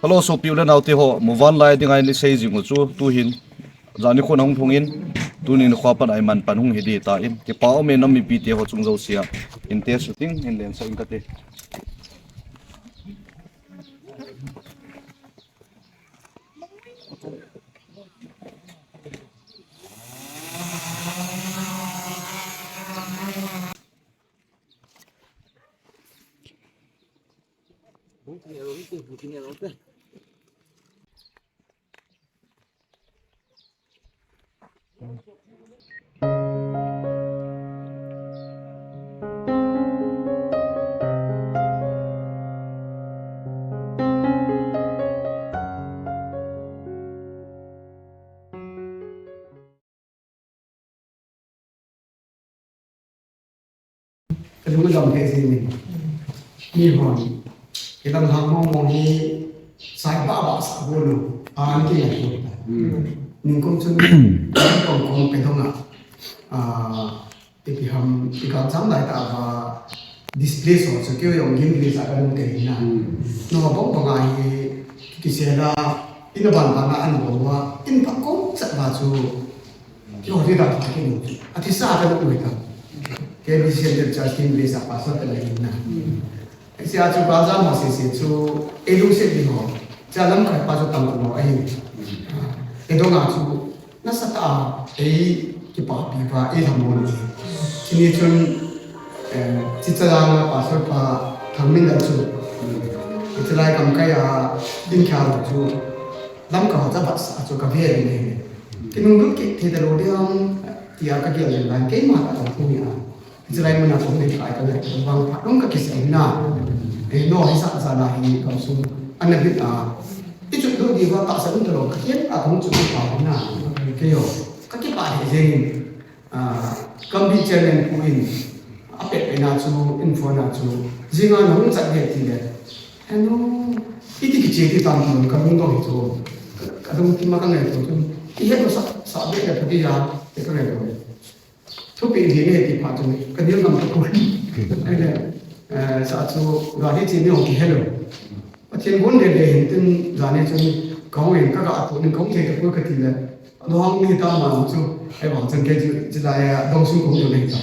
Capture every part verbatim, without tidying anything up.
Hello, sopi u le nao te ho, muvanlai dinga in isei jing u chu, tuhin, jani khun ahung thung in, tunin kho a pat a iman pan hung hi ding ahitai. Kipa um e nam mipi te ho chung jousea, in te shooting, in lensah in kate. Ka lung dam thei jing in. Mi hon. Kilang hang mong mong hi sai ba ba sa bo lo. An ki ya ko. Ningkum chun kong kong pe dong a. Ah, ipi ham, ipi ham jam lai ta ba display so, so keu jong game play sa ka lung kei na. No bong bong a hi kisela, ina ban ban a an bol wa, in pa kong sa ba chu. Kio ri da pa ke no. A thi sa ka no ta. Ke bi sian de chas kin be sa pa sa ta le na. Sia chu ka ja ma se se chu, e lu se di ho. Cha lam kai pa chu tam ko ahi. E dong a chu, nasatah a, ei kipa pi pa, ei tham mo ni. Chini chun, eh, chi cha la pa sa pa, tham min da chu. Chi lai kam kai a, din kha chu. Lam ka cha ba sa chu ka ve ni. Kinung lut ki the da lo diam, tia ka gel len lai, keima ka tong khu ni a. Chulai muna kong nei kai ka ngai, vang phat dong ka kisei na. Eh, no, hi sa, sa la hi ka sung. Ana bit a. I chu do di va ta sa un ta lo, ka kien a kong chu pa na. Ke yo. Ka kipa he jeng in. Ah, kam bi chairman pu in. A pe pe na chu, in phone na chu. Jinga na hung chat de ti le. Hello. Iti kiche ti tam ka lung dong chu. Ka lung ti ma ka ngai chu. I he ko sa, sa be le pha ti ya. Te ka ngai chu. Thupi hi nge ti phat chun, ka dil ngam ta poi. Ahile, eh, sa chu, ga hi chi ni ong ki hello. Pathen gon le le hin tin, jani chun, ka hong in ka ga tu ni kong thei ta poi ka ti le. Ano hang ni ta ma chu, ai vang chan ke chu, chu lai a, dong sung kong tu nei ta.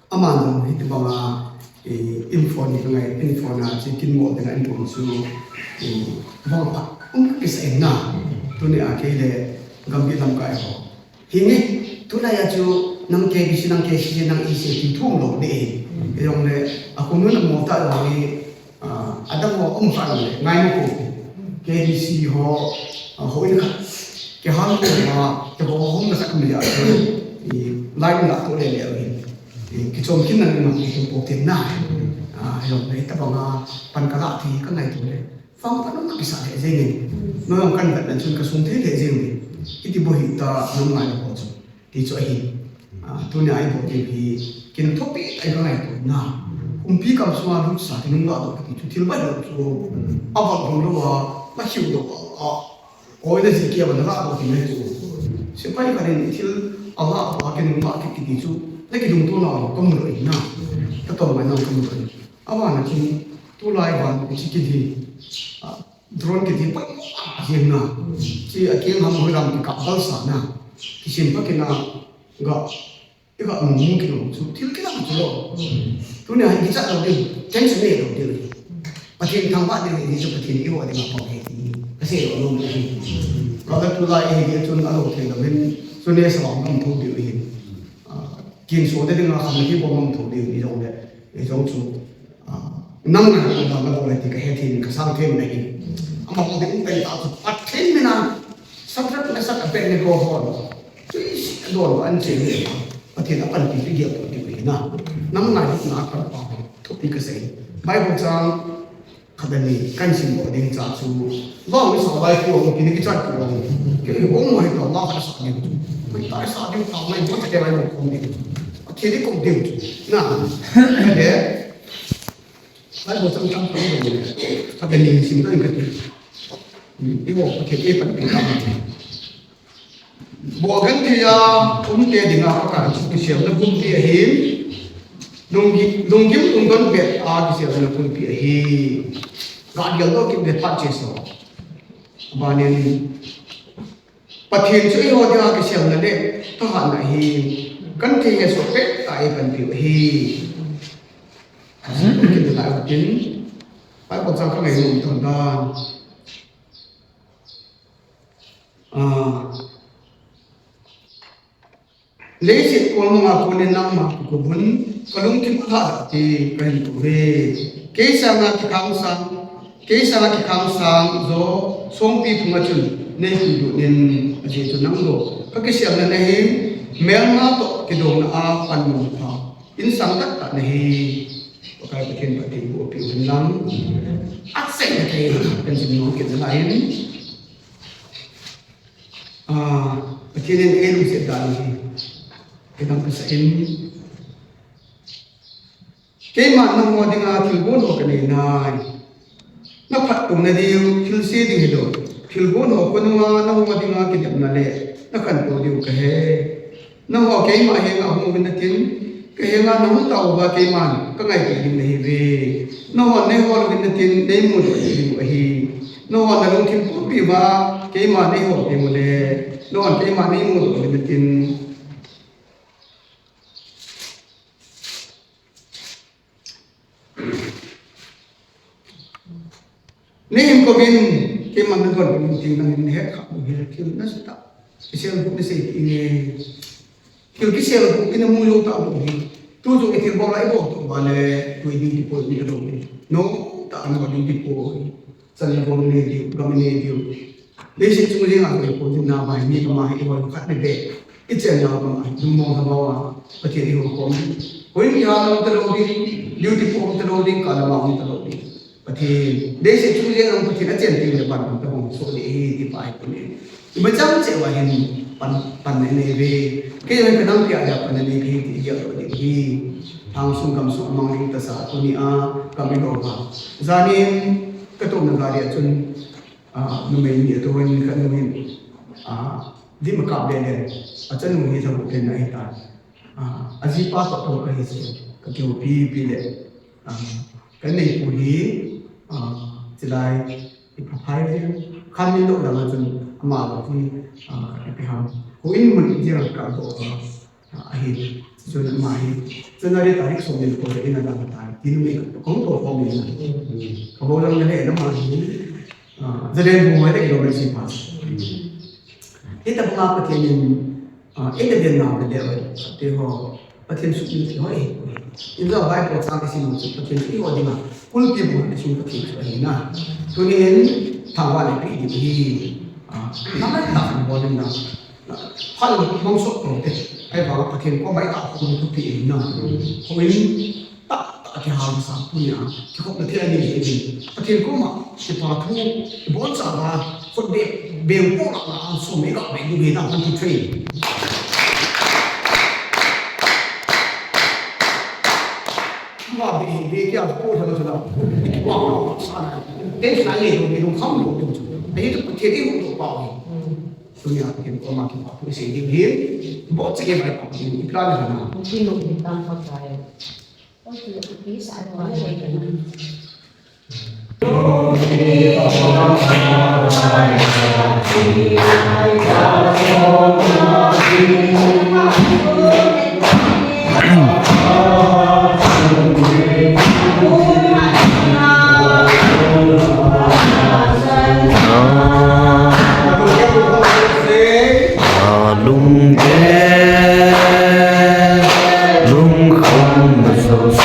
Aman jong hiti banga, eh, info ni ka ngai, info na chi kin mo te na info chu, eh, vang pa, um ka kisa in na. Tuni a kei le, gambi lam ka ai ho. Hinge, tulai a chu nang K B C, nang K C C, nang E C P thum lo de. Jong le, a kum nun a mo ta lo ni, ah, a dang ho um kha lo le, ngai mo ko. K B C ho, ah, ho in kha. Ke han ko ma, ke ho hom na kha mi ya chu. I, lai na to le le ri. I, ki chom kin nang ma ki tum po tin na. Ah, jong le, ta banga, pan ka la ti, ka ngai tu le. Vang pa nung ka kisa le jeng in. No jong kan vet na chun ka sung thei le jeng in. Iti bo hi ta nung ngai lo chu. Ti chu ahi. Ah, tuni a i bo ti hi kin thopi ai ka ngai to na. Kumpi kam sunga lut sa ti nung la do ti chu thil bai lo chu. A val hong lo a, ma hiu lo a. Oi na ji kia ban la do ti ne chu. Sipai ka rin thil a la ba kin nung la ti ti chu. Na ki dung to na lo kam lo i na. Ka to mai na kam lo i. Aban a chun tulai ban kichi kiti, ah, drone kiti pai a jeng na. Chi a keng ham hoi lam kikap bal sa na. Kisim pa kina ga, i ga mu mu kino chu thil kina chu lo. Tuni a hi kichat lo ding, tension nei lo ding. Pathen thangvah ding hi chu Pathen i o ding a pang he ti. Ka sei lo lo ding. Ka la tulai hi chun a lo thei lo hin, chu ne sa bang kam tho ding hi. Ah, kin so de ding a kham hi bom bom tho ding hi jong le. Hi jong chu. Ah, nang na ko ba ko ti ka he thin ka sang thin na hi. Ama ko ding pen ta chu Pathen mina Shadrach, Meshach, Abednego ho. Tui si do an che ni. Pathen a pan ti ti dia ko ti na. Nang na na kan pa. Thupi ka sei. Bible chang khat ani kan sim ko ding cha chu. Lo mi sa lai ko ki ni ki cha ko. Ke ko mo he to la ka sa ni. Mai ta sa ding ta mai ko te mai ko ni. Ke ni ko ding chu. Na. Ke de. Bible chang chang ko ni. Khat ani sim ko ni ka ti. I wo ke e pan ko ta. Bou genthei a umte dinga Pakai chu kiselna pumpi ahi. Lunggi-, lunggim lungdon pet a kiselna pumpi ahi. Ka gel doh kit le phat che so. Abanin, Pathen chu eiho dinga kiselna le thahatna hi kan thei hesoh pet a eipanpiu ahi. Kin lai tin, Bible chang ka ngainom tan dan. Ah, Leiset kolmanga konin nangma kakou uvin, kalungthim athah ti kahin tou ve. Kei sanga kikhang sang, kei sanga kikhang sang jo songpi phunga chun neipuilut in, ajeh chu nang jo kakiselna nahi, melma toh kidona a panmun pha, insang tahtah nahi. Pakai Pathen phatthei boh peh uvin lang. Achaina thei kan jing nom kit nalai in. Ah, Pathen in eilungset dan hi, kidang kasah in. Keiman nangho dinga thilgon ho kanei nai. Naphattup nadiu, thilse ding hilou. Thilgon ho konunga nangho dinga kinepna le nakhantou diu kahe. Nangho keima henga hung uvin natin, kahenga nahung tauva keiman kangaito ding nahiuve. Nangho neihol uvin natin, neimudoh diu ahi. Nangho nalungthim pumpi uva keiman neihol diu le, nangho keiman neimudoh uvin natin. Neihin kouvin, keiman nadon uvin tin, nangin nahet kha bou hel, thil nasatah kisel bou nasei kit inge. Thil kisel bou inamu lou tah bou hi. Tuchung ithil bol a ibol tou uva le, tui ding tipoi, mi kadong in. Nom tah a nabol ding tipoi. Chan nabol nei diu, gam nei diu. Leiset chung jenga koi po ding na bai, mi kama hi ihoi khat ni be. Ichen na kama hi, lungmong lhamon a, Pathen ihou khom. Houin kihal um talou ding, duty po um talou ding, kal lama um talou ding. Pathen, leiset chung jenga Pathen achen teng le pan um tabang so le hi ti pa hi puni. Imacha cheh uva hin pan, pan nei nei ve. Kei jong kanam pia dia pan nei ve ti gel lou ding hi. Lhangsung gamsung amang ding tasa tuni a, kam ilou uva. Janin, katomna gari a chun, Ah, numei ni atoh in kanu hin, ah, dim akap le le, achanu hi thagou phen ahitai. Ah, ajipa toh toh kahi se, kakihoupi pi le, ah, kaneipu hi, ah, chilai, ipa phai le, khan min doh lama chun, ama lou hi, ah, ipi ham. Houin mun jeng a kadoh, ah, Ahi, chun ama hi, January tarik som le ko le ina dang tai, tin mi ka kong to ko mi na. Ka bo lang le na ma hi, ah, January mo le kilo si pa. Ita ba Pathen in, ah, ina den na de de te ho, Pathen su ni ho e. In the Bible chang ka sim chu Pathen su ho dinga, kulpi bo ni su Pathen su ahi na. Tunin, thangvah le pi di hi, ah, na mai ta bo na. Phat le mang sot tou te. Ahivanga Pathen koma itahkhum thupi ahi na. Houin tahtah kihal masa tunia kikhopna thei anei jeh in. Pathen koma kipa thu ibonchauva khut beng, beng poh lhah a som iga beng ding ahi na, kan thu thei. Kipa beng, beng kia poh lhah a som. Kipa poh lhah sa na. Tension anei lou, lungkham lou tou chu. Ahi chu Pathen ihou tou pa hi. Tunia Pathen koma kipa thu isei ding ahin, bohcheh kei bai pa ding, i plan le hana. Kei nung ni tam pa kai. Kei sa no le. Alungdei, lungkham jouse.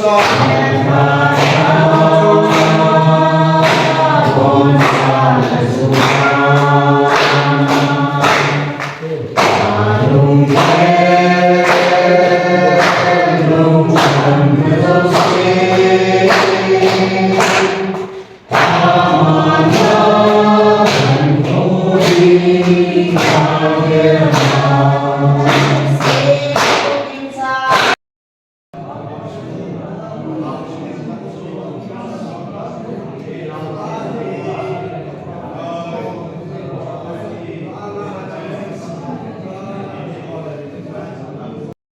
Lord.